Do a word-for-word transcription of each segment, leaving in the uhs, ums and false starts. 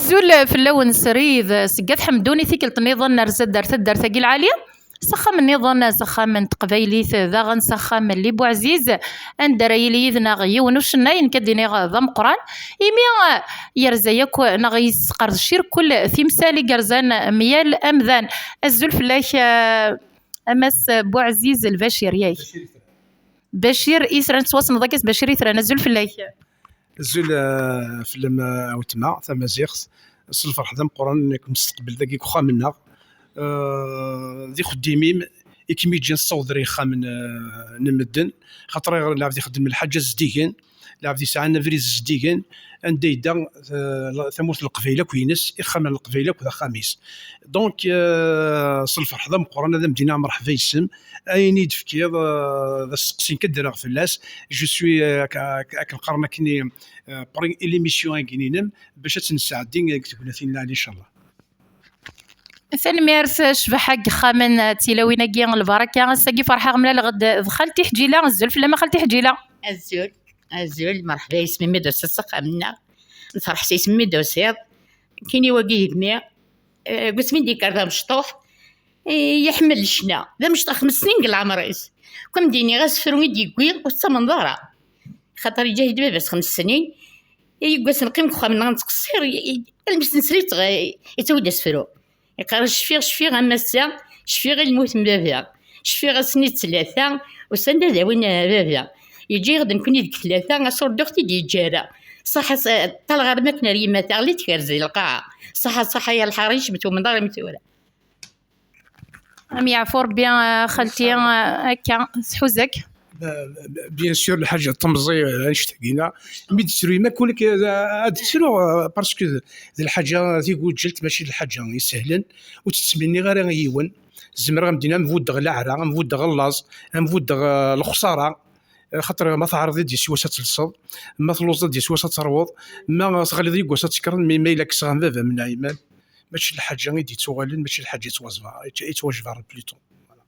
Azul fell-awen srid, seg At Ḥemdun i tikkelt nniḍen nerza-d ar taddart-agi lɛali, s axxam nniḍen, s axxam n teqbaylit, daɣen s axxam n Li Buɛziz, anda ara yili yid-neɣ yiwen ucennay, nekk ad d-iniɣ d ameqqran, imi, eh, yerza yakk neɣ yesqerdec irkel timsal i yerzan myal amdan. Azul fell-ak, eh, a Mass Buɛziz Lbacir, yak? Bacir Itran, tettwassneḍ akka s Bacir Itran, azul fell-ak. Azul, eh, fell-am, eh, a weltma tamaziɣt. S lferḥ d ameqqran i kem-nesteqbel dagi deg uxxam-nneɣ. Eh, d ixeddim-im i kem-iǧǧan tessawḍeḍ ar yexxamen, eh, n medden, xaṭer lɛebd ixeddem lḥaǧa zeddigen, lɛebd yesɛan abrid zeddigen, anda yedda, eh, tamurt n Leqbayel akk ines, ixxamen n Leqbayel akk d axxam-is. Donc, eh, s lferḥ d ameqqran ad am-d-iniɣ mreḥba yes-m. Ayen i d-tefkiḍ, eh, d asteqsi nekk ad d-rreɣ fell-as. Je suis, eh, ak-, ak-, akken qqaren akkenni, eh, pris i l'émission-agi-inem bac ad tt-nesɛeddi deg tegnatin lɛali, incallah. Tanemmirt, ccbaḥa n yexxamen, d tilawin-agi n lbaraka. Ass-agi ferḥeɣ mlaleɣ-d d xalti Ḥǧila. Azul fell-am a xalti Ḥǧila. Azul, azul, merḥba yes-m imi d-tusiḍ s axxam-nneɣ. Nferḥ s yisem imi d-tusiḍ. Kini wagi yemmi, eh, deg wasmi d-yekker d amecṭuḥ, eh, yeḥmel ccna. D amecṭuḥ xems snin deg leɛmer-is. Kem d-iniɣ asefru i d-yewwi ur tettamneḍ ara. Xaṭer yeǧǧa-yi-d baba-s xems snin, i yeggasen qqim deg uxxam-nneɣ nettqeṣṣir, i, i, almi s-nesri yettawi-d asefru. Yeqqar: "Cfiɣ, cfiɣ a massa, cfiɣ i lmut n baba. Cfiɣ ass-nni d ttlata, usan-d ad awin, eh, baba. Yeǧǧa-yaɣ-d nekkni deg tlata, ass ur d-ur ɣ-t-id-yeǧǧa ara. Ṣaḥa, s-, ṭṭaleɣ arma akken ar yemma taɣli tkerz lqaɛa. Ṣaḥa, ṣaḥa ya lḥaṛi, ncemmet ur tumneḍ ara mi tura." Am yeɛfu Rebbi, a xalti, akka, tḥuza-k. Bien sûr, lḥaǧa temẓi, eh, annect-agi-nna. Mi d-tettru yemma-k, ula k-, ad d-ttruɣ, eh, parce que d, d lḥaǧa tiguǧelt, mačči d lḥaǧa isehlen, ur tt-ttmenniɣ ara i yiwen. Zemreɣ ad m-d-iniɣ am buddeɣ leɛra, am buddeɣ llaẓ, am buddeɣ, eh, lexsara. Eh, xaṭer ma teɛreḍ-d yis wass ad telseḍ, ma telluẓeḍ-d yis wass ad terwuḍ, ma teɣliḍ yeggas ad tekkreḍ, mi ma yella kkseɣ am baba-m n Ɛiman, mačči d lḥaǧa i d-yettuɣalen, mačči d lḥaǧa yettwazva-, yettwajbaren plutôt. Voilà.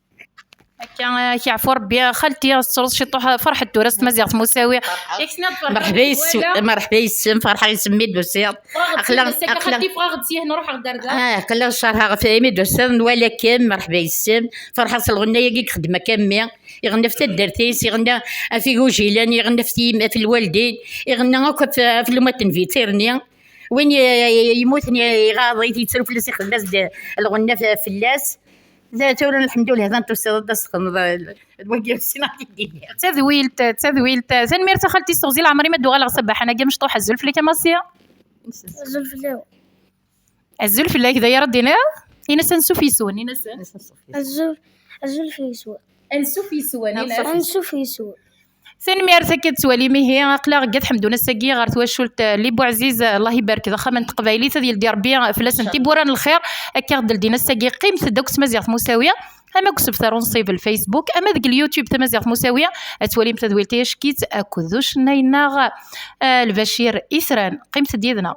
Akka, eh, ak yeɛfu Rebbi, xalti, ad tettruḍ ciṭuḥ, ferḥet tura s tmaziɣt Musawi. Yak tnad ferḥeɣ Merḥba yes-, wala. Merḥba yes-m, ferḥeɣ yes-m mi d-tusiḍ. Aql-aɣ, aql-aɣ, xalti, ffɣeɣ-d syin, ruḥeɣ-d ar da. Ah, aql-aɣ cerḥeɣ ɣef imi d-tusiḍ, nwala-kem, merḥba yes-m. Ferḥeɣ s lɣenna-agi i yexdem akka mmi. Iɣenna ɣef taddart-is, iɣenna ɣef igujilen, iɣenna ɣef tiyim-, ɣef lwaldin, iɣenna akk ɣef, ɣef lumat n Vitirni. Win i, i, yemmuten, i, iɣaḍ-it, yettru fell-as, ixdem-as-d lɣenna f-, fell-as. Da, tura, lḥemdullah, da n-tusiḍ ad d-as-texdmeḍ, eh, d wagi ur ssineɣ ad t-id-iniɣ. D tadwilt, d tadwilt. Tanemmirt a xalti s teɣzi n leɛmer-im ad d-uɣaleɣ ṣṣbeḥ-agi amecṭuḥ. Azul fell-ak a Masi. Azul fell-awen. Azul fell-ak, d aya ara d-tiniḍ? Ini-as ansuf yes-wen, ini-as. Azul, azul fell-awen. Ansuf yes-wen, ini-as. Ansuf yes-wen. Tanemmirt akka d-tettwalim ihi, aql-aɣ deg At Ḥemdun ass-agi ɣer twacult, eh, Li Buɛziz, eh, Allah ibarek, d axxam n teqbaylit, ad yeldi Rebbi, eh, fell-asen tiwwura n lxir, akka ɣ-d-ldin ass-agi, qqimet-d akk s tmaziɣt Musawi, ama deg usebter unṣib n Facebook, ama deg YouTube Tamaziɣt Musawi, ad twalim tadwilt-a ack-itt akked ucennay-nneɣ, eh, Lbacir Itran. Qqimet-d yid-neɣ.